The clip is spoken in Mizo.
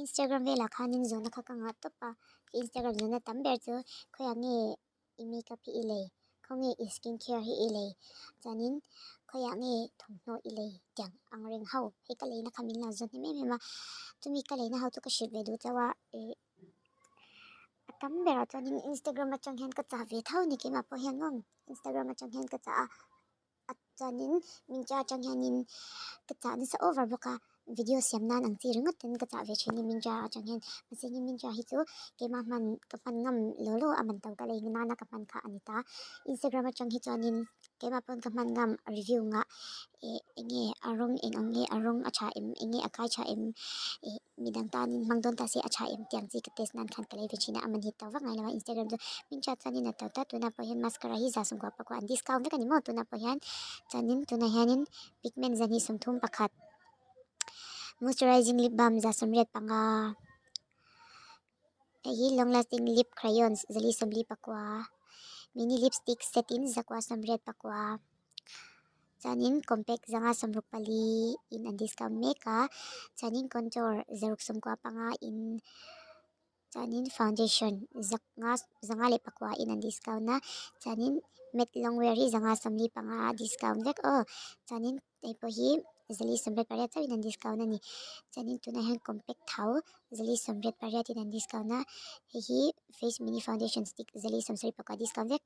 Instagram velah khanin zawhna kha ka ngah tawp a, Instagram zawhna tam ber chu khawiah nge i makeup hi i lei, khawnge i skin care hi i lei, chuanin khawiah nge thawmhnaw i lei tiang ang reng ho hei ka leina kha min lo zawt hnem em em a, chumi ka leina ho chu ka hrilh ve duh chauh a ih a tam berah chuanin Instagram atang hian ka chah ve tho ni keimah pawh hian maw Instagram atang hian ka chah a. A chuanin Myntra atang hianin ka chah nasa over bawk a, video siam nan ang chi ringawt ten ka chah ve thin a Myntra atang hian. Mahse hei Myntra hi chu keimah hman ka hman ngam lo lo a man to ka lei nana ka hman kha a ni ta. Instagram atang hi chuanin keimah pawn ka hman ngam review ngah eh eng nge a rawng eng ang nge a rawng a tha em eng nge a kai tha em ih midang tanin hmang dawn ta se a tha em tih ang chi ka test nan khan ka lei ve thin a, a man hi to vak ngai lo a Instagram chu Myntra chuanin a to ta tunah pawh hian mascara hi za sawmkua pakua an discount vek a ni maw tunah pawh hian chuanin tunah hianin pigment zahnih 31 moisturizing lip balm 185 hei hi long lasting lip crayons 449 mini lipstick set in 189. Chuanin compact 564 in an discount mek a chuanin contour 695 in chuanin foundation zanga 504 in an discount a chuanin matte long wear hi 545 a discount vek aw chuanin hei pawh hi 488 chauhin an discount a ni chuanin tunah hian compact tho 488 in an discount a hei hi face mini foundation stick 474 discount vek.